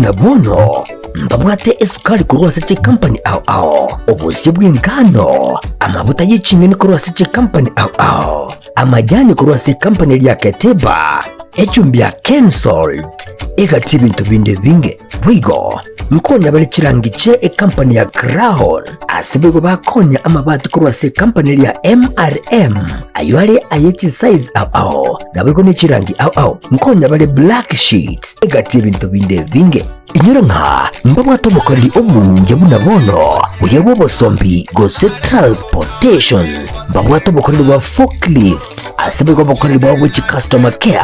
Buna bono mbabwate esukari korwa ase chikampani ao ao, obosie bw'engano, amabuta ye ching'eni korwa ase chikampani ao ao, amajani korwa ase ekampani eria Keteba, echumbi ya Kensalt, egati ebinto binde ebinge. Boigo nkonya bare chirangi chie ekampani ya Crown, ase boigo bakonya amabati korwa ase ekampani eria MRM, ayio are aye chisize ao ao, naboigo ne chirangi ao ao. Nkonya bare black sheets, egati ebinto binde ebinge. Inyora ng'a mbabwate obokoreri obuya buna bono, buya bw'obosombi gose transportation. Mbabwate obokoreri bwa forklift, ase boigo obokoreri bwabo bwe chicustomer care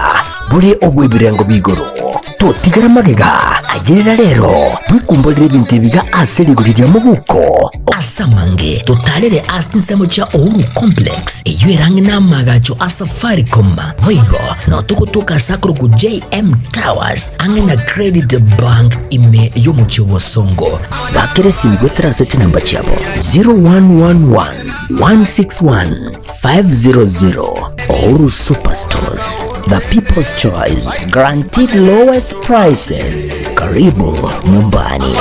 bore obw'ebirengo b'igoro. Totigera magega, ayerera rero, bwekumborere ebinto ebiga ase rigori ria mobuko. Ase amange totarere ase chinsemo chia Uhuru Complex, eyio ere ang'e n'amaagacho a Safaricom. Boigo nao togotoka ase akorokwa JM Towers ang'e na Credit Bank ime y'omochie o Bosongo. Bakera esimi goetera ase chinamba chiabo 0111 161 500. Uhuru Superstores, the people's choice, guaranteed lowest prices. Karibu nyumbani.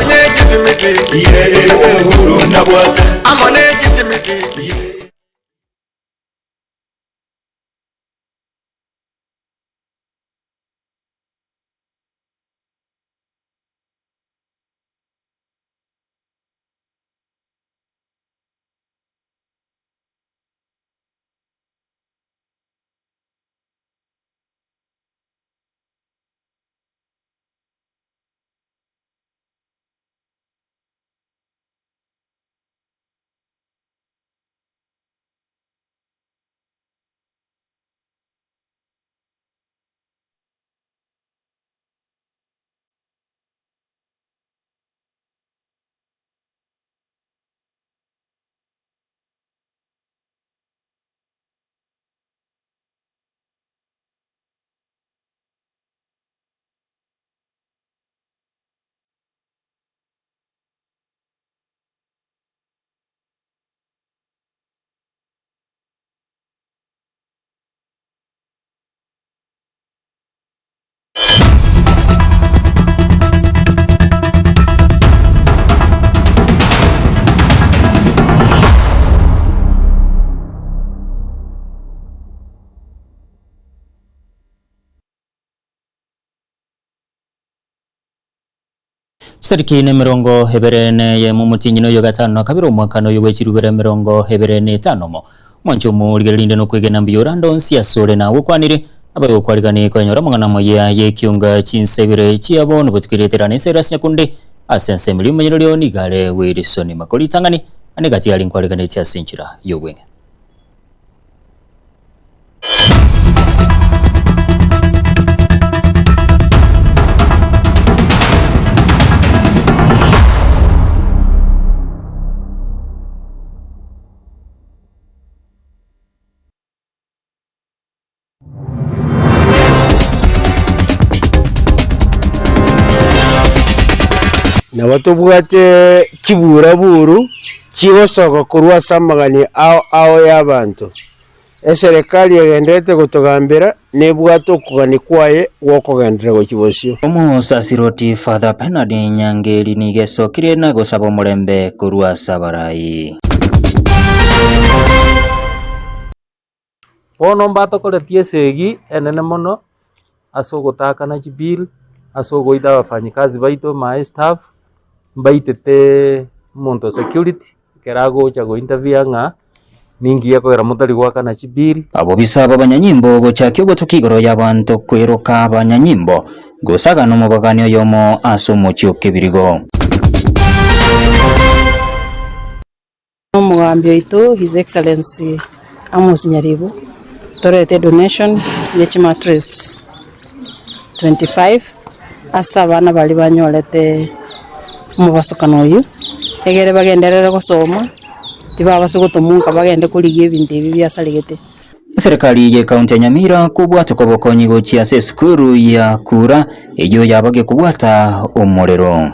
Chitariki nemerongo ebere neyemo omotienyi noyo gatano na kabere omwaka noyo bwe chirubere emerongo ebere na etano omo. Omwancho omorigereria inde nokwegena mbuya ore ande onsi asore nagokwanire, abae gokwarigani koyanyora amang'ana amaya y'ekionga chinsa ibere chia bono botigeretere ane Cyrus Nyakundi ase ensemo eria omonyererio nigo are Wilson Makori ritang'ani ane gati aria nkwariganetie ase enchera y'obweng'e. Nabo tobwate chiburaburu chigosoka korwa ase amagani ao ao y'abanto. Eserekari egendererete gotogambera nebwate okogania kwaye gw'okogenderera gochia bosio. Omosasiroti Father Bernard Nyangeri nigo esokire na gosaba omorembe korwa ase abarai. Bono mbatokoretie esegi enene mono ase ogotaakana chibill, ase ogoita abafanyikazi baito my staff, mbaitete omonto o security ekero agocha go interfere ng'a ninki gekogera motari goakana chibill. Abobisa b'abanyanyimbo gochakia obotuki igoro y'abanto kweroka abanyanyimbo, gosagana omobagani oyomo ase omochie o kebirigo. Omogambi oito His Excellency Amos Nyaribo torete edonation ye chimatress 25 ase abana baria banyorete omobasokano oyio, egere bagenderere gosoma tibabasa gotomonka bagende korigia ebinto ebi biasaregete. Eserekari y'Ekaunti ya Nyamira kobwatoka obokonyi gochia ase esukuru ya Kura eyio yabagia kobwata omorero.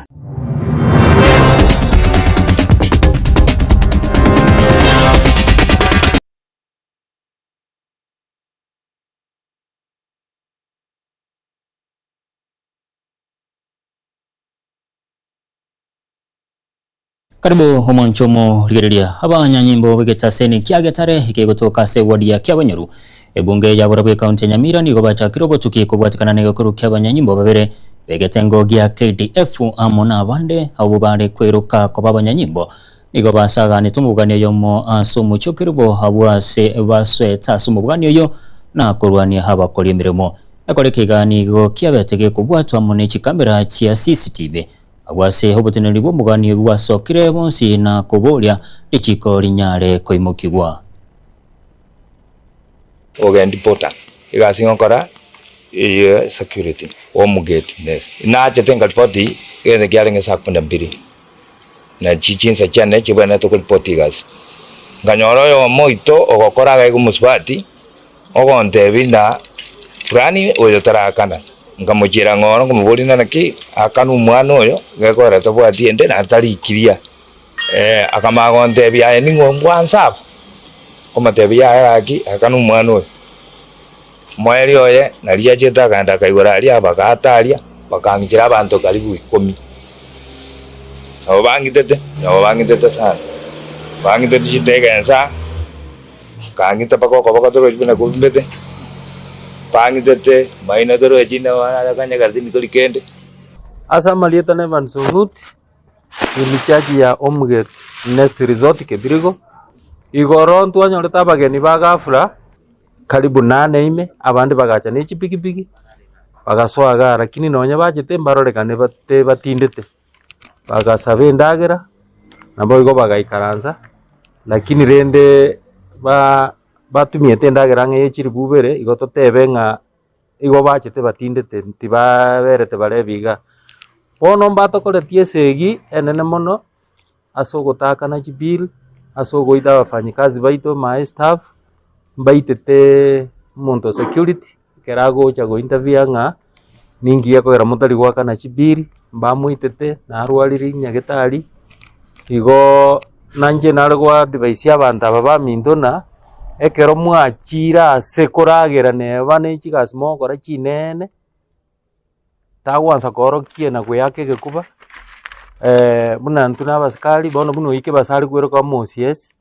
Karibu omonche omorigereria abanyanyimbo b'egetaseni kia Getare ekegotoka ase eward ya Kiabonyoru ebunge ya Borabu ekaunti ya Nyamira nigo bachakire obotuki kobwatikana negekorwa kia abanyanyimbo babere begetengo gia KDF amo nabande abwo bare kweroka koba abanyanyimbo nigo basaganete omobogani oyomo ase omochie o Kerubo abwo ase basoete ase omobogani oyo na korwania abakori emeremo. Ekore keiga nigo kiabete gekobwatwa amo ne chikamera chia CCTV Agwo ase oboteneneri bw'omogani oyio bwasokire bonsi na koboria richiiko rinyare koimokigwa. Ogendi porter, egasi ngokora eye security omogate nurse. Nachete nkaripoti egento kiarenge saa kumi na mbiri, na chi chinsa chiane chibwenerete koripoti egasi. Nkanyora oyomo oito ogokora iga iga omosubati. Ogontebia ng'a fulani oyo tarakana, nkamochiera ng'oro nkamoboria ng'a naki akane omwana oyo, gekogera tabwati ende naende tarikiria. Akamanya gontebia aye ning'o ngwansa aba? Nkomotebia yaya gaki akana omwana oyo. Omoerio oye naria achete akaenda akaigora aria bagaata aria, bakang'ichera abanto karibu ikomi. Nabo bang'itete, nabo bang'itete sana, bang'itete chitege ensa. Kang'ita mpaka okoboko torochi buna kobimbete, bang'itete maino torochi kanya tindi kende. Ase amarieta na Evans Ong'uti, in charge ya Omgate Nest Resort Kebirigo, igoro ntwanyorete abageni ba ghafla karibu nane ime, abande bagacha ne chipikipiki, bagasoa igaa lakini nonye bachete mbarorekane bate batindete. Bagasaba endagera, naboigo bagaikaransa, lakini rende ba batumiete endagera ang'e ye chilifu ibere, igo totebe ng'a igo bachete batindete tibaberete bare iga. Bono mbatokoretie esegi enene mono ase ogotaakana chibill, ase ogoita abafanyikazi baito my staff, mbaitete omonto o security. Ekero agocha go interview ng'a ninki gekogera motari goakana chibill, mbamoitete, narwarire nyagetari, igooo nainche nare go advise abanto aba baminto ng'a, ekero mwachire ase koragera neba ne chigasi mogokora chinene, tagwansa koorokia na goeaka egekuba, buna intwe na abasikari, bono buna oike basari kweroka omo OCS.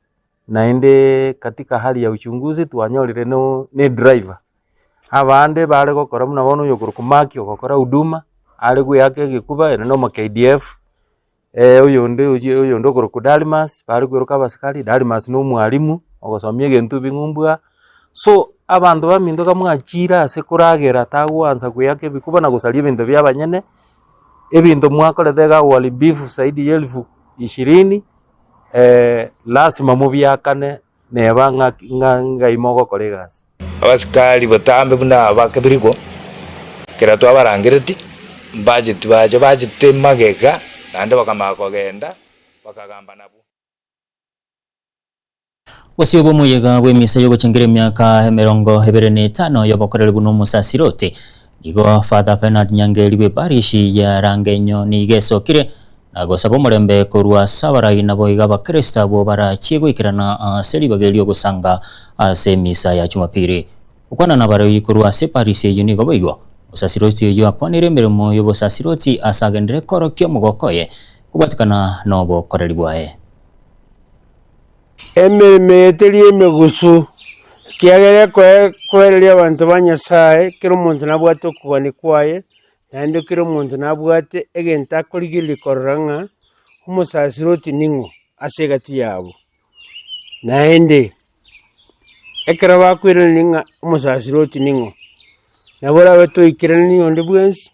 Naende katika hali ya uchunguzi twanyorire no ne driver, abande bare gokora buna bono oyokorokwa Mark ogokora huduma, are goeaka egekuba ere na omo KDF, oyonde oyio oyonde okorokwa Dalmas, bare kweroka abasikari, Dalmas na omwalimu, ogosomia egento ebing'umbwa. So, abanto baminto iga mwachire ase koragera tagwansa goeaka ebikuba na gosaria ebinto bia abanyene, ebinto mwakorete iga uharibifu zaidi ya elfu ishirini. Lasima mobiakane neba ng'a ng'ai mogokora egasi. Abasikari botambe buna aba kebiriko, ekero twabarangeretie, mbacheti bacha bachete magega, naende bakamanya kogenda, bakagamba nabwo. Bosio bw'omoyega bw'emisa y'ogochengera emiaka emerongo ebere na etano y'obokoreri buna omosasiroti, nigo Father Bernard Nyangeri bw'eparishi ya Rangenyo nigo esokire na gosaba omorembe korwa ase abarai naboigo abakristo abwo barachie goikerana ase ribaga erio gosanga ase emisa ya Jumapili. Gokwana nabaroi korwa ase eparisi eyio nigo boigo omosasiroti oyio akwanire emeremo y'obosasiroti ase agenderere korokia omogoko oye kobwatikana nobokoreri bwaye. Emeremo eye teri emegusu, ekiagera ekoereria abanto ba Nyasaye, kera omonto nabwate okogania kwaye, naende kera omonto nabwate egento akorigereria korora ng'a omosasiroti ning'o ase egati yabo. Naende, ekero bakoiraneria ng'a omosasiroti ning'o, nabo orabe toikeranirie onde bwensi,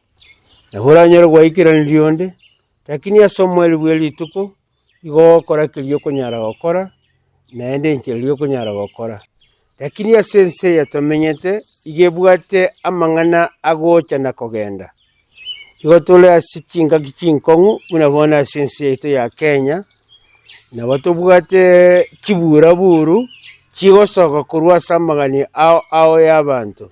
nabo oranyore gwaikeraneria onde, lakini ase omoerio bwe rituko. Igo ogokora keria okonyara gokora, naende enchera eria okonyara gokora. Lakini ase ense eye tomenyete, iga ebwate amang'ana agocha na kogenda. Igo tore ase chingaki chinkong'u buna bono ase ense yaito ya Kenya, nabo tobwate chiburaburu chigosoka korwa ase amagani ao ao ya abanto.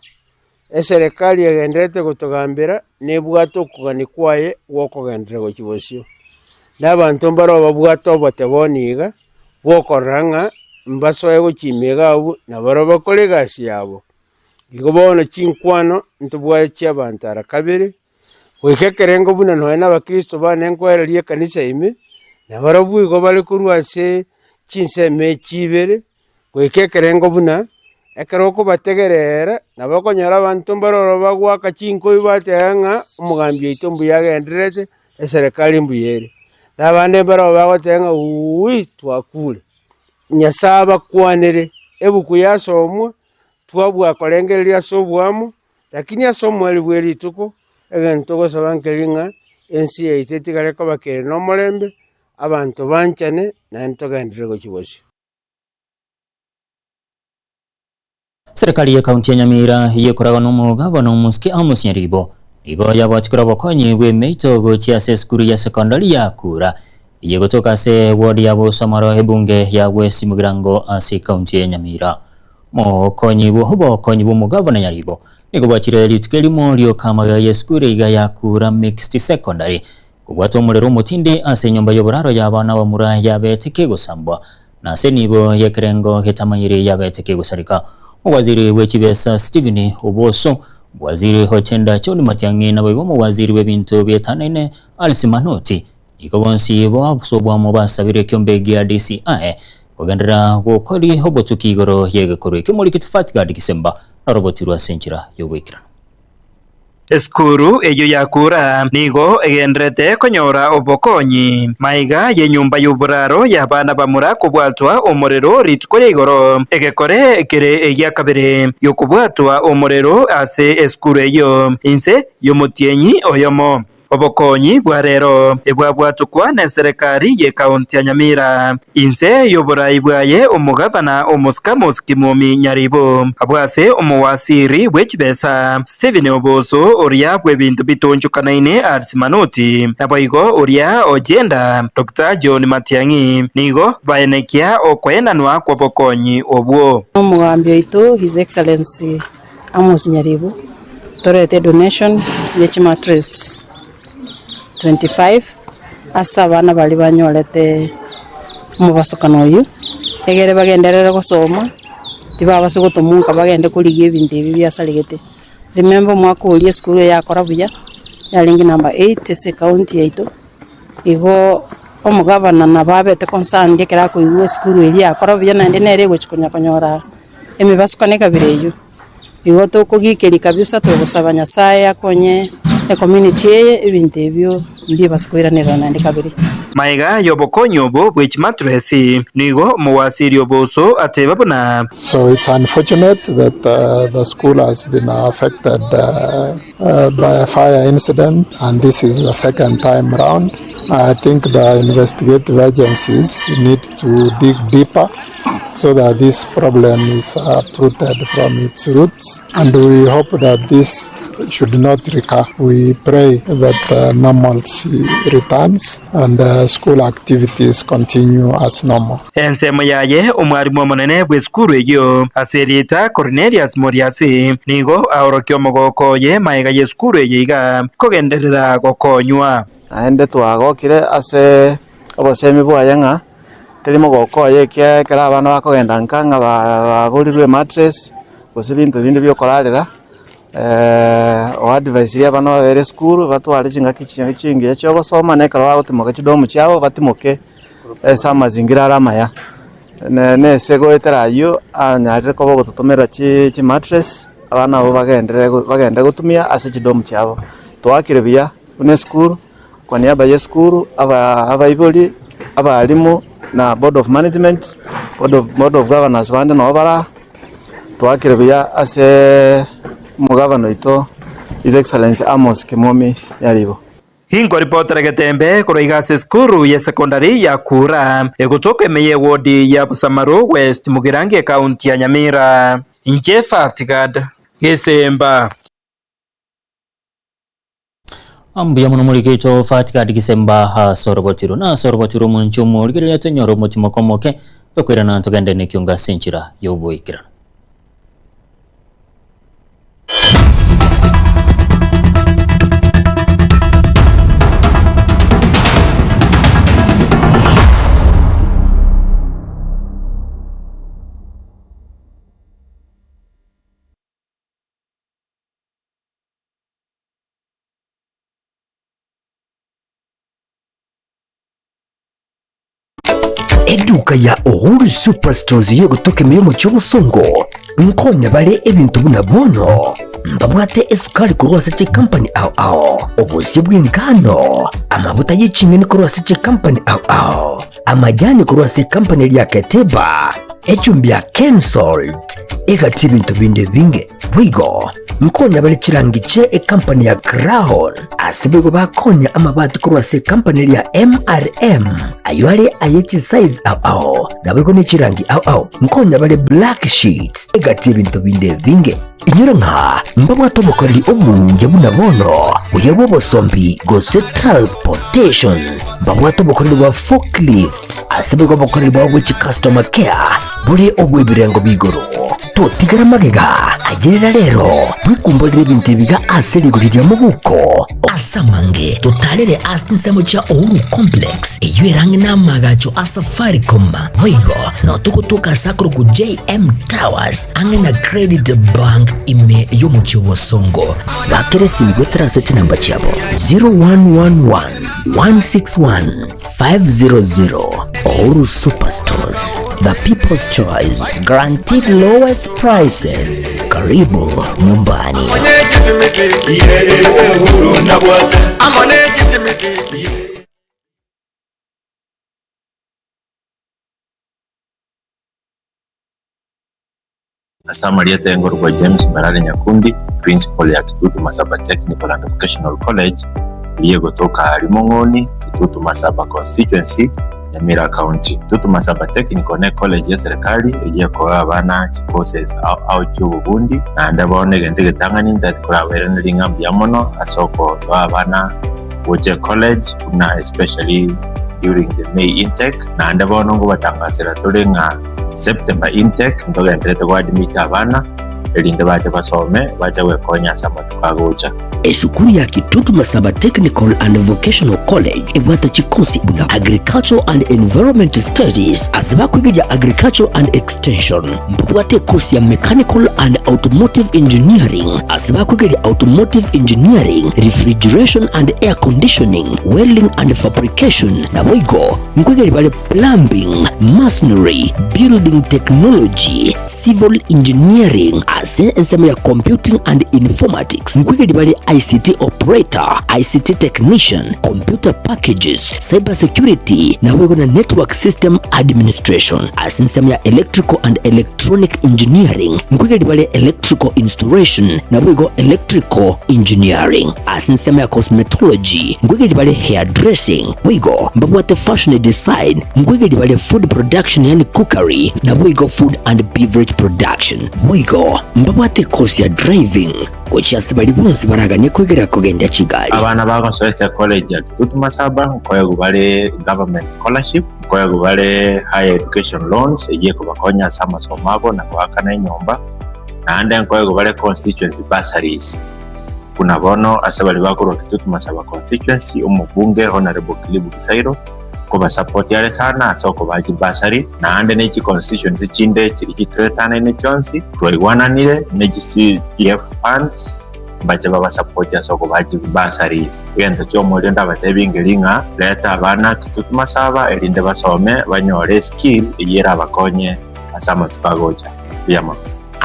Eserekari egendererete gotogambera nebwate okogania kwaye gwokogenderera gochia bosio. Na abanto mbare babwate oboteboni iga, bwokorora ng'a mbasoe gochia ime iga abwo, nabarabwo bakore egasi yabo. Igo bono chinkwano ntobwate chi'abanto ara kabere, goika ekerengo buna nonya na abakristo bane nkoereria ekanisa ime. Na barabwo igo bare korwa ase chinsemo echi ibere, goika ekerengo buna, ekero okobategerera, nabo okonyora abanto mbare ororo bagoaka chinkoi bateba ng'a omogambi oito mbuya agendererete, eserekari mbuya ere. Na abande mbare ororo bagoteba ng'a wuuii twakure. Nyasae abakwanere, ebuku yasomwa, twabua korengereria ase oboamo, Lakini ase omoerio bwe rituko, egento togosaba nkeri ng'a ense yaito etigare koba kere nomorembe, abanto banchane, naende togenderere gochia bosio. Serikali ye county ya Nyamira eyekoragwa nomogavana Omosike Amos Nyaribo nigo yabwatikire obokonyi bw'emeito gochia ase esukuru ya secondary ya Kura eyegotoka ase ward ya Bosamaro ebunge ya West Mugirango ase county ya Nyamira. Mokonyi bw'obokonyi bw'omogavana Nyaribo nigo bwachire rituko erimo rioka amagega y'esukuru iga ya Kura Mixed Secondary kobwata omorero omotindi ase enyomba y'oboraro y'abana abamura yabete kegosambwa na ase enibo y'ekerengo getamanyiri yabete kegosareka. Omowaziri bwe chibesa Stephen Oboso, omowaziri o Gender John Matiang'i naboigo omowaziri bw'ebinto bietanaine Alice Manoti Nigo bonsi ase obwamo basabire ekiombe gia DCI kogenderera gokori obotuki igoro y'egekorwa ekio Omoriki Fatgard Gisemba norobotirwe ase enchera y'ogoikeranu. Esukuru eyio ya kura nigo egendererete konyora obokonyi. Maiga y'enyomba y'oboraro y'abana bamura kobwatwa omorero rituko ria igoro, egekore kere egia kabere gi'okobwatwa omorero ase esukuru eyio inse y'omotienyi oyomo. Obokonyi bwa rero ebwabwatokwa neserekari y'ekaunti ya Nyamira inse y'oborai bwaye omogavana Omosikamus Kimumi Nyaribo, abwo ase omowasiri bwe chibesa Stephen Oboso oria bw'ebinto bitonchokanaine Alice Manoti, naboigo oria o Gender Doctor John Matiang'i nigo baenekia okoenanwa kw'obokonyi obwo. Omogambi oito His Excellency Amos Nyaribo, torete edonation ye chimatress 25 ase abana baria banyorete omobasokano oyio, egere bagenderere gosoma, tibabasa gotomonka bagende korigia ebinto ebi biasaregete. Remember omwaka oria esukuru eye yakora buya, yarenge number eight ase ecounty yaito, igo omogavana nabo abete concerned ekero akoigwa esukuru eria yakora buya naende nere egochi konya konyora Emebasukano ekabere eyio, igo tokogikeria kabisa togosaba Nyasae akonye ecommunity eye ebinto ebio mbibase koiranerera naende kabere. Magega y'obokonyi obo bwe chimaturesi, nigo omowasiri oboso ateba buna. So it's unfortunate that the school has been affected by a fire incident and this is the second time round. I think the investigative agencies need to dig deeper so that this problem is uprooted from its roots and we hope that this should not recur. We pray that uh, normalcy returns and uh, school activities continue as normal. Ensemo yaye omwarimu omonene bw'esukuru eyio ase erieta Cornelius Moriasi nigo aorokia omogoko oye magega y'esukuru eye iga kogenderera gokonywa. Naende twagokire ase obosemi bwaye ng'a teri mogoko oye ekiagera ekero abana bakogenda nka ng'a baborirwe emattress gose ebinto binde bia okorarera, oadvaisirie abana babere esukuru batware chingaki chingiya chia ogosoma na ekero bagotimoka chidomu chiabo batimoke ase amazingira are amaya. Na ase goetera ayio anyarire koba ogototomera chimattress abana abwo bagenderere bagende gotumia ase chidomu chiabo. Twakire buya buna esukuru kwa niaba ya esukuru abaibori, abalimu na board of management, board of governors bande nabo bare aa, twakire buya ase omogavana oito His Excellency Amos Kimumi Nyaribo. Inkoripotera getembe korwa iga ase esukuru ye secondary ya Kura, egotoka ime y'ewodi ya Busamaru West, Mugirango ekaunti ya Nyamira. Inche Fatgad Gesemba. Mbuya mono moriketo Fatgad Gisemba ase oroboti na ase oroboti rw'omwancho omorigereria tonyore omotimoko omoke tokoirana togende nekiongo ase enchera y'oboikeranu. Eduka ya Uhuru Superstores y'ogotoka ime y'omochie obosongo nkonya bare ebinto buna bono mbabwate esukari korwa ase chikampani ao ao, obosie bw'engano, amabuta ye ching'eni korwa ase chikampani ao ao, amajani korwa ase ekampani eria ya Keteba, echumbi ya Kensalt, egati ebinto binde ebinge. Boigo nkonya bare chirangi chie ekampani ya Crown, ase boigo bakonya amabati korwa ase ekampani eria ya MRM, ayio are aye chisize ao ao, naboigo ne chirangi ao ao. Nkonya bare black sheets, egati ebinto binde ebinge. Inyora ng'a mbabwate obokoreri obuya buna bono, buya bw'obosombi gose transportation. Mbabwate obokoreri bwa forklift, ase boigo obokoreri bwabo bwe chicustomer care bore obw'ebirengo b'igoro. Totigara magega, ayerera rero, bwekumborere ebinto ebiga ase rigori ria mobuko. Ase amange, totarere ase chinsemo chia Uhuru Complex, eyio ere ang'e n'amaagacho a Safaricom. Boigo, nao togotoka ase akorokwa JM Towers, ang'e na Credit Bank ime y'omochie o Bosongo. Bakera esimi goetera ase chinamba chiabo 0111 161 500. Uhuru Superstores, the people's choice, guaranteed lowest prices. Karibu nyumbani. Ase amarieta engorokwa James Mbarare Nyakundi, Principal ya Kitutu Masaba Technical and Vocational College eria egotoka aaria Mong'oni, Kitutu Masaba Constituency, Nyamira County. Kitutu Masaba Technical ne college ye serikali eyio ekoa abana chicourses ao ao chi'obobundi, naende bono egento egetang'ani ntagete korabairanerie ng'a mbuya mono ase okotoa abana gocha ecollege buna especially during the May intake, naende bono nkobatangasera tore ng'a September intake ntogenderete goadmit abana erinde bache basome bache gwekonya ase amatuko agocha. Esukuru ya Kitutu Masaba Technical and Vocational College ebwate chikosi buna Agricultural and Environment Studies ase bakwegeria Agriculture and Extension. Mbabwate ekosi ya Mechanical and Automotive Engineering ase bakwegeria Automotive Engineering, Refrigeration and Air Conditioning, Welding and Fabrication naboigo nkwegeria bare Plumbing, Masonry, Building Technology, Civil Engineering ase ensemo ya Computing and Informatics nkwegeri bare ICT Operator, ICT Technician, Computer Packages, Cyber Security naboigo na Network System Administration. Ase ensemo ya Electrical and Electronic Engineering nkwegeri bare Electrical Installation naboigo Electrical Engineering. Ase ensemo ya Cosmetology nkwegeri bare Hairdressing Boigo mbabwate fashion design, nkoigeria bare food production yaani cookery, naboigo food and beverage production. Boigo mbabwate ecourse ya driving gochia ase baria bonsi baraganie koigeria kogendia chigari. Abana bagosoa ase ecollege ya Kitutu Masaba nkoegwa bare government scholarship, nkoegwa bare higher education loans eyio ekobakonya ase amasomo abo na goakana enyomba, naende nkoegwa bare constituency bursaries. Buna bono ase baria bakorwa Kitutu Masaba Constituency, omobunge Honourable Kilibu Gisairo nkobasapoti are sana ase okobaa chibursary, naende ne chiconstituency chinde chiria chitoetanaine chionsi twaigwananire ne chi CDF funds mbache babasapoti ase okobaa chibursaries. Egento ki'omoerio ndabatebie nkeri ng'a reta abana Kitutu Masaba erinde basome banyore eskill eyio erabakonye ase amatuko agocha. Mbuya mono.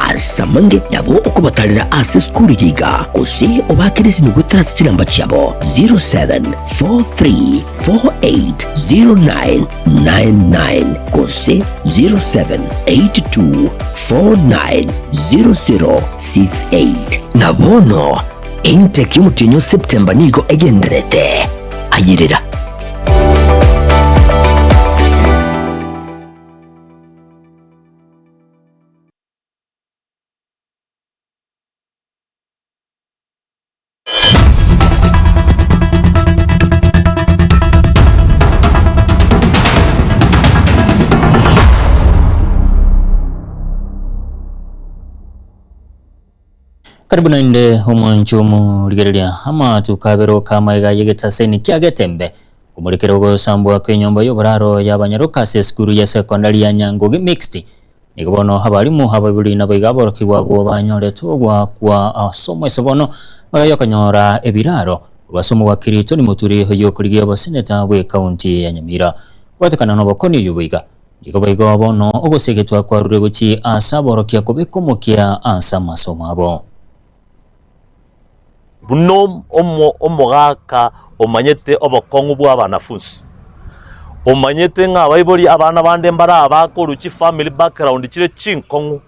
Ase amange nabo okobatarera ase esukuru eye iga, gose obaakere esimi goetera ase chinamba chiabo 0743480999 gose 0782490068. Na bono intake y'omotienyi o September nigo egendererete. Ayerera. Karibu naende omwancho omorigereria amatuko abere oka amaiga y'egetaseni kia Getembe komorekera ogosambwa kw'enyomba y'oboraro y'abanyaroka ase esukuru ya sekondari ya Nyangoge Mixed Nigo bono abalimu, abaibori, naboigo aborokigwa abwo banyorete ogoakwa ase omweso bono bagaya okonyora ebiraro korwa ase omowakiri Tony Muturi oyio okorigia oboseneta bw'ekaunti ya Nyamira. Kobwatekana nobokoni oyio boiga. Nigo boigo bono ogosegetwa kwarure gochia ase aborokia kobeka omokia ase amasomo abo. Buna omogaka omanyete obokong'u bw'abanafunsi, omanyete ng'a abaibori abana bande mbare abakorwa chifamily background chire chinkong'u,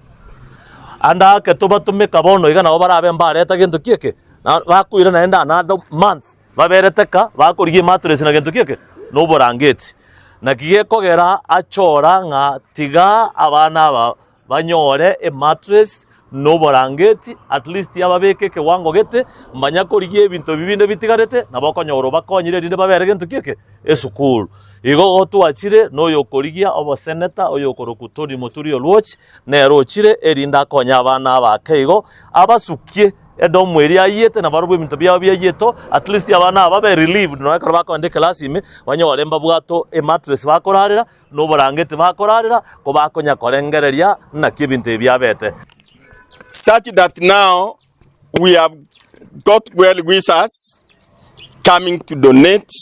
ande ake tobatomeka bono iga nabo barabe mbareta gento ki eke, bakoira naende another month baberete ka bakorigia emattress na gento ki eke, na oborangeti. Naki gekogera achora ng'a tiga abana aba banyore emattress na oborangeti, at least ababeke ekewango gete, manya korigia ebinto ebi binde bitigarete, nabo okonyora obakonyire erinde babere gento ki eke? Esukuru. Igo gotwachire na oyokorigia oboseneta oyokorokwa Tony Muturi Oluoch, nere ochire erinde akonye abana aba ake igo, abasukie edomu eria ayiete na barobwo ebinto biabo biayietwe, at least abana aba babe relieved nonya ekero bakogenda ekelasi ime, banyore mbabwate emattress bakorarera, na oborangeti bakorarera, kobakonya korengereria naki ebinto ebi biabete. Such that now we have got well wishers coming to donate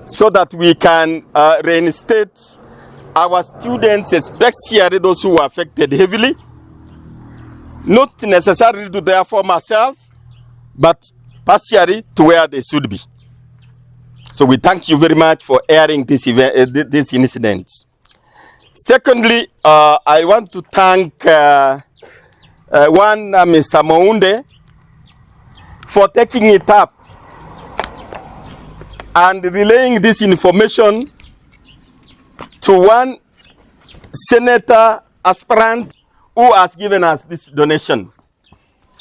so that we can uh, reinstate our students, especially those who were affected heavily, not necessarily to their former self, but partially to where they should be. So we thank you very much for airing this event, this incident. Secondly, I want to thank one Mr. Mounde for taking it up and relaying this information to one senator aspirant who has given us this donation.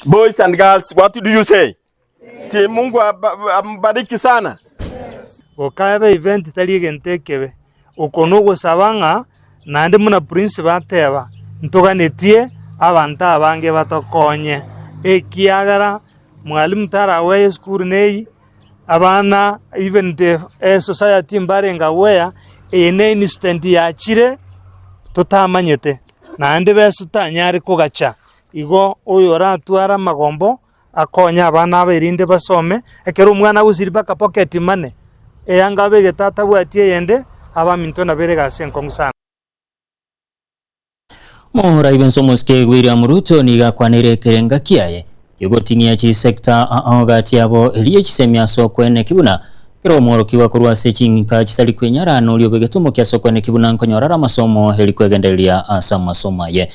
Boys and girls, what do you say? Si Mungu ambariki sana. Gokaeba event tari egento ekebe. Oko nogosaba ng'a naende buna Prince bateba, ntoganetie abanto abange batokonye, ekiagera mwalimu taragweye esukuru neyio, abana even the society mbarenge aware, eye ne incident yachire totamanyete, naende besa totanyare kogacha. Igo oyoratware amagombo Akonye abana aba erinde basome, ekero omwana agosiri mpaka pocket money, eyanga abegete atabwati eyende, abaminto nabo ere egasi enkong'u sana. Omorai bwense omosike William Ruto nigo akwanire ekerenga kiaye kiogoting'ia chisecta ao gati yabo erio chisemi ase okweneki buna kera omworokigwa korwa ase ching'ika chitari kwenyara noria obegete omokia ase okweneki buna nkonyora are amasomo eri kwegendereria ase amasomo aye.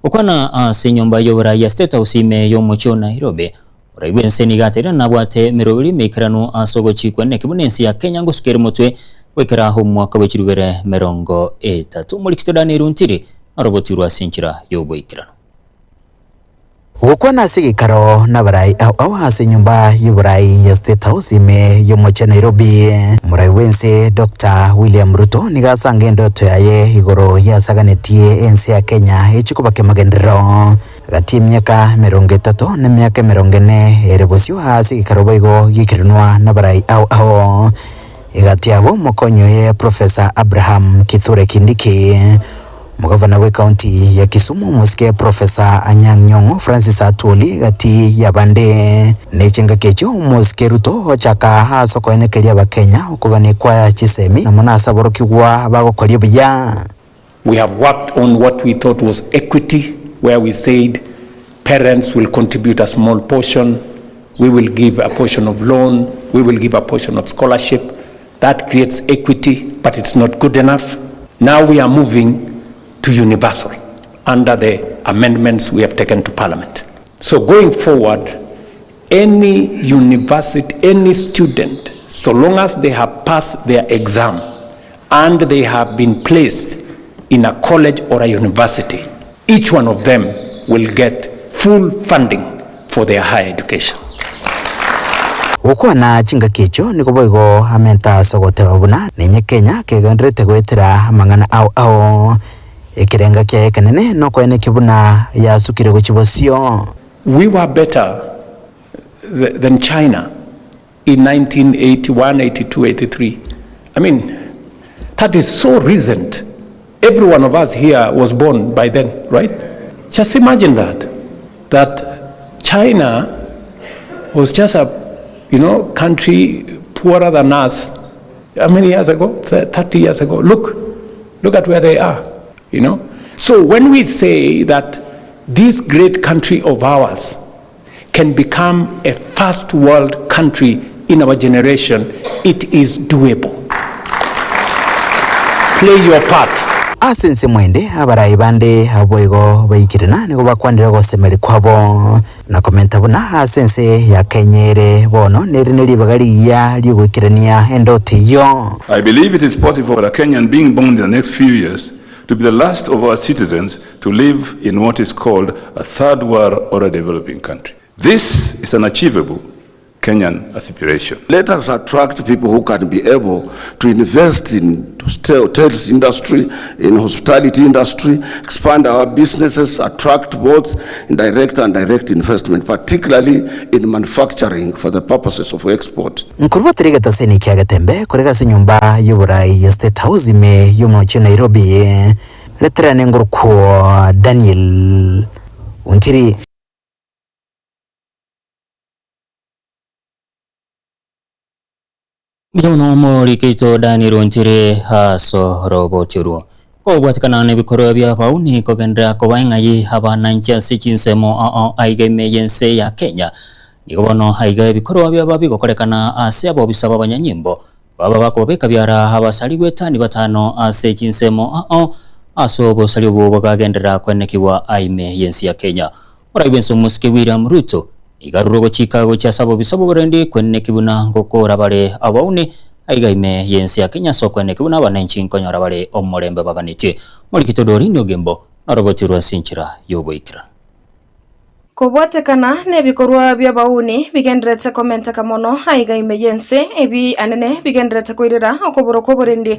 Gokwana ase enyomba y'oborai ya State House ime y'omochie o Nairobi, omorai bw'ense nigo ateire nabwate emeroberi emeikeranu ase ogochikwa neki buna ense ya Kenya ngosuka ere motwe goikera omwaka bwe chirubere 30. Omorikito Daniel Ntiri narobotirwe ase enchera y'oboikeranu. Gokwana ase egeikaro nabarai ao ao ase enyomba y'oborai ya State House ime y'omochie Nairobi, omorai bw'ense Doctor William Ruto nigo asanga endoto yaye igoro y'asaganetie ense ya Kenya echie kobaka emagenderero gati y'emiaka 30 na emiaka 40 ere bosio ase egeikaro boigo gi'ekerenwa nabarai ao ao. Egati yabo omokonyi oye Professor Abraham Kithure Kindiki, Omogavana bw'ecounty ya Kisumu omosike Professor Anyang' Nyong'o Francis Atwoli egati y'abande. Ne chingaki echio omosike Ruto ochaka ase okoenekeria abakenya okogania kwa chisemi na mono ase aborokigwa bagokoria buya. We have worked on what we thought was equity where we said parents will contribute a small portion, we will give a portion of loan, we will give a portion of scholarship. That creates equity, but it's not good enough. Now we are moving to universal under the amendments we have taken to parliament. So going forward, any university, any student, so long as they have passed their exam and they have been placed in a college or a university, each one of them will get full funding for their higher education. Gokwana chingaki echio nigo boigo amenta ase ogoteba buna ninye Kenya kegendererete goetera amang'ana ao ao. Ekerenga kiaye ekenene nokoenekia buna yasukire gochia bosio. We were better than China in 1981, 82, 83. I mean, that is so recent. Every one of us here was born by then, right? Just imagine that. That China was just a, you know, country poorer than us. How many years ago? 30 years ago. Look, Look at where they are, you know. So when we say that this great country of ours can become a first world country in our generation, it is doable. Play your part. Ase ensemo ende abarai bande boigo baikirina nigo bakwanire ogosemeria kwabo, na komenta buna ase ense ya Kenya ere bono nere ne ribaga rigiya ri'ogoikerania endoto eyio. I believe it is possible for a Kenyan being born in the next few years to be the last of our citizens to live in what is called a third world or a developing country. This is an achievable Kenyan aspiration. Let us attract people who can be able to invest in hotels industry, in hospitality industry, expand our businesses, attract both indirect and direct investment, particularly in manufacturing for the purposes of export. Nkorwa teri egetaseni kia Getembe korega ase enyomba y'oborai ya State House ime y'omochie o Nairobi, reterane ngorokwo Daniel Ontiri. Mbuya mono omorikeito Daniel Ontiri ase oroboti orwo. Kobwatekana nebikorwa bia abauni kogenderera koba eng'ai abananchi ase chinsemo ao aiga ime y'ense ya Kenya. Nigo bono aiga ebikorwa biaba bigokorekana ase abobisa b'abanyanyimbo baba bakobabeka biara abasari gwetani batano ase chinsemo ao ase obosari obwo bokagenderera kwenekigwa aime y'ense ya Kenya. Omorai bw'ense omosike William Ruto nigo arure ogochika gochia ase abobisa b'oborendi kweneki buna ngokora bare abauni aiga ime y'ense ya Kenya ase okweneki buna abananchi nkonyora bare omorembe baganetie. Morikito Doreen Ogembo noroboti rwa ase enchera y'oboikeranu. Kobwatekana nebikorwa bi'abauni bigendererete komenteka mono aiga ime y'ense, ebi anene bigendererete koirera okoboro kw'oborendi.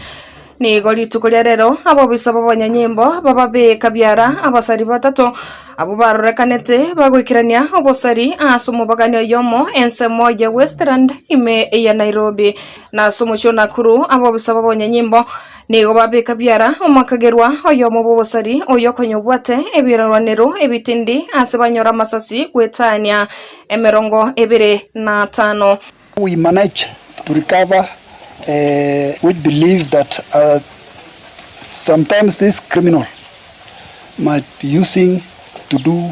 Nigo rituko ria rero abobisa b'abanyanyimbo bababeka biara abasari batato, abwo barorekanete bagoikerania obosari ase omobagani oyomo ensemo ya Westland ime ya Nairobi. Na ase omochie o Nakuru abobisa b'abanyanyimbo Nigo babeka biara omwakagerwa oyomo bw'obosari oyo konya obwate ebirwanero ebitindi ase banyora amasasi goetania emerongo ebere na atano. We managed to recover which believe that sometimes this criminal might be using to do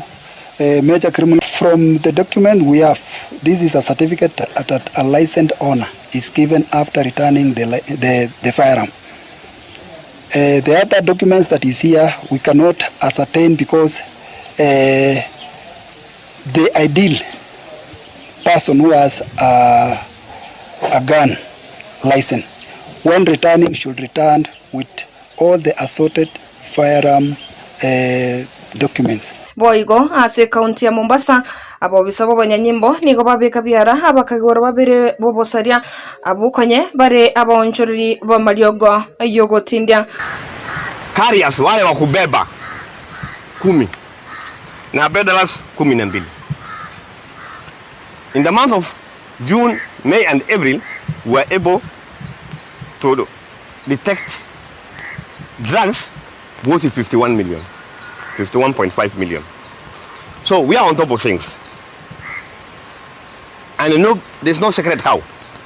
major criminal. From the document we have, this is a certificate that a licensed owner is given after returning the, the, the firearm. Uh, the other documents that is here we cannot ascertain because uh, the ideal person who has a, a gun license when returning should return with all the assorted firearm uh, documents. Boigo ase ekaunti ya Mombasa, abobisa b'obonyanyimbo nigo babeka biara abakagoro babere b'obosaria, abwo konye bare abaonchoreri b'amariogo y'ogotindia. Carriers wale wa kubeba kumi na peddlers 12. In the month of June, May and April, we were able to detect drugs worth 51 million, 51.5 million. So we are on top of things. And no, there's no secret how.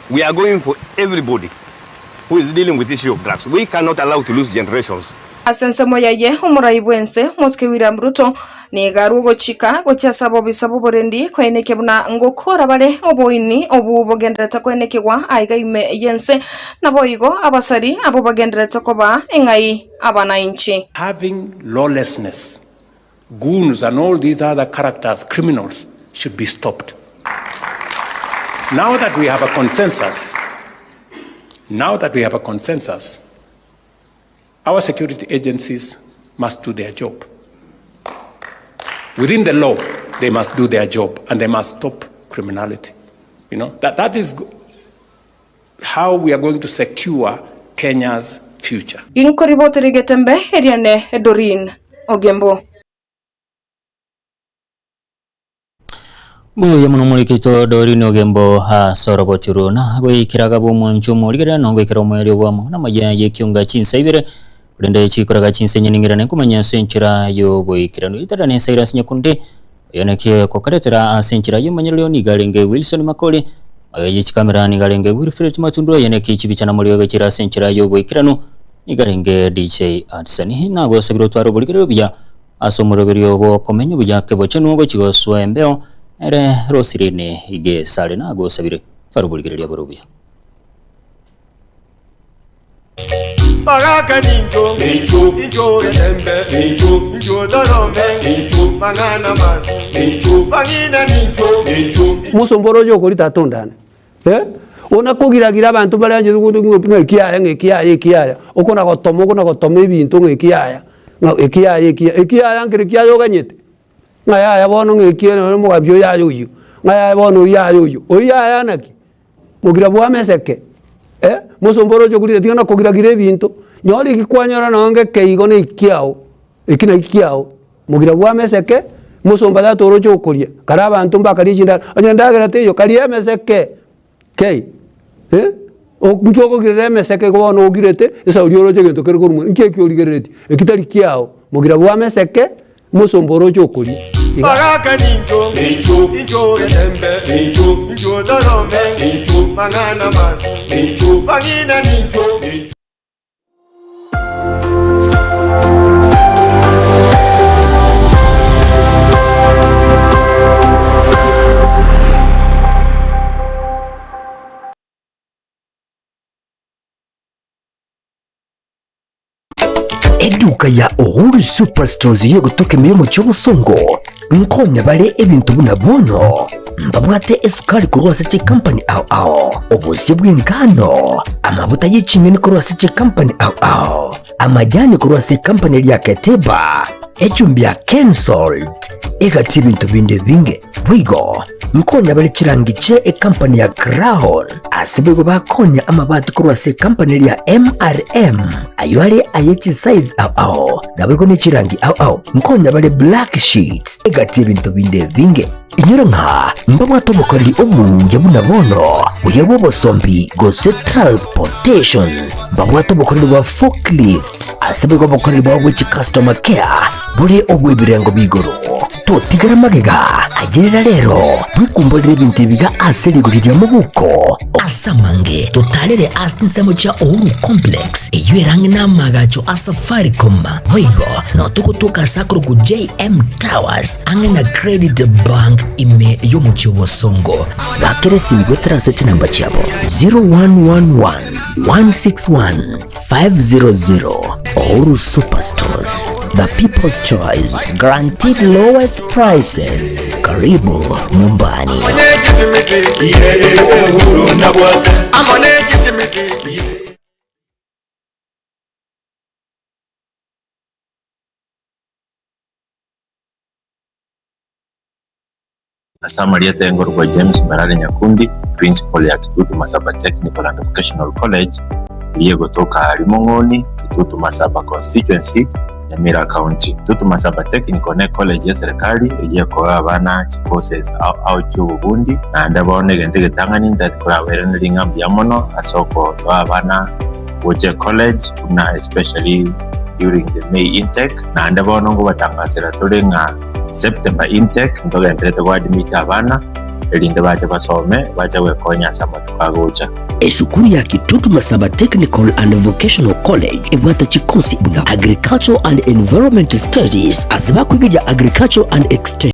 We are going for everybody who is dealing with issue of drugs. We cannot allow to lose generations. Ase ensemo yaye, omorai bw'ense, Omosike William Ruto, nigo arwe ogochika gochia ase abobisa b'oborendi koenekia buna ngokora bare oboini obwo bogendererete koenekigwa aiga ime y'ense, naboigo abasari abwo bagendererete koba eng'ai abanainchi. Having lawlessness, goons and all these other characters, criminals, should be stopped. Now that we have a consensus, now that we have a consensus, our security agencies must do their job. Within the law, they must do their job and they must stop criminality. You know, that, that is how we are going to secure Kenya's future. Ginkoribotera egetembe eriane Doreen Ogembo. Mbuya mono morikeito Doreen Ogembo ase oroboti orwo na goikera agaba omwancho omorigerera na goikera omoerio bw'amang'ana amaya y'ekionga chinsa ibere korende chikoraga chinsa enye ning'irane nkomanya ase enchera y'oboikeranu. Ritara ne Cyrus Nyakundi oyo naki okokaretera ase enchera y'omonyererio nigo arenge Wilson Makori magega ye chikamera nigo arenge Wilfred Matundu oyo naki chibicha na moriogo chire ase enchera y'oboikeranu. Nigo arenge DJ Adsoni nagosabire otware oborigereria obuya ase omoroberio bw'okomenya obuya kebochenu ogochia gosoa embeo ere Roselyn Gesare nagosabire otware oborigereria bore obuya. Bagaka nincho, incho getembe, incho torome, mang'ana mabi, bang'ina nincho. Mosomba ore oyo okori tata ondane. Eh, ona kogira-gira abanto bare anchete gote ng'a ekiaya ng'a ekiaya ekiaya, okona gotoma okona gotoma ebinto ng'a ekiaya, ng'a ekiaya ekiaya ekiaya nkere kiaya oganyete, ng'a yaya bono ng'a ekiya nonye omogambi oyo yaya oyio, ng'a yaya bono oyio yaya oyio, oyio yaya naki? Mogira bwameseke, eh, mosomba oroche okorire tiga na kogira-gira ebinto, nyora eki kwanyora nonye ngeke igo na ekiao, eki naki kiao. Mogira bw'ameseke, mosomba tata oroche okoria, kare abanto mbakaria chindagera, onye endagera teiyo karia emeseke kei, eh, nki okogirera emeseke igo bono ogirete, esauri oroche egento kere korwa mono, nki ekio origereretie, eki tari kiao, mogira bw'ameseke, mosomba oroche okoria. Iga. Bagaka nincho, incho getembe, incho torome, mang'ana mabi, bang'ina nincho. Eduka ya Uhuru Superstores y'ogotoka ime y'omochie obosongo nkonya bare ebinto buna bono mbabwate esukari korwa ase chikampani ao ao, obosie bw'engano, amabuta ye ching'eni korwa ase chikampani ao ao, amajani korwa ase ekampani eria ya Keteba, echumbi ya Kensalt, egati ebinto binde ebinge. Boigo nkonya bare chirangi chie ekampani ya Crown, ase boigo bakonya amabati korwa ase ekampani eria ya MRM, ayio are aye chisize ao ao, naboigo ne chirangi ao ao. Nkonya bare black sheets, egati ebinto binde ebinge. Inyora ng'a mbabwate obokoreri obuya buna bono, buya bw'obosombi gose transportation. Mbabwate obokoreri bwa forklift, ase boigo obokoreri bwabo bwe chicustomer care bore obw'ebirengo b'igoro. Totigera magega, ayerera rero, bwekumborere ebinto ebiga ase rigori ria mobuko. Ase amange, totarere ase chinsemo chia Uhuru Complex, eyio ere ang'e n'amaagacho a Safaricom. Boigo, nao togotoka ase akorokwa JM Towers, ang'e na Credit Bank ime y'omochie o Bosongo. Bakera esimi goetera ase chinamba chiabo 0111 161 500. Uhuru Superstores, the people's choice, guaranteed lowest prices. Karibu nyumbani. Ase amarieta engorwa James Mbarare Nyakundi, Principal ya Kitutu Masaba Technical and Vocational College eria egotoka aaria Mong'oni, Kitutu Masaba Constituency, Nyamira County. Kitutu Masaba Technical ne college y'eserekari eyio ekoa abana chicourses ao ao chi'obobundi, naende bono egento egetang'ani ntagete korabairanerie ng'a mbuya mono ase okotoa abana gocha ecollege buna especially during the May intake, naende bono nkobatangasera tore ng'a September intake ntogenderete goadmit abana erinde bache basome bache gwekonya ase amatuko agocha. Esukuru ya Kitutu Masaba Technical and Vocational College ebwate chikosi buna Agricultural and Environment Studies ase bakwegeria Agricultural and Extension.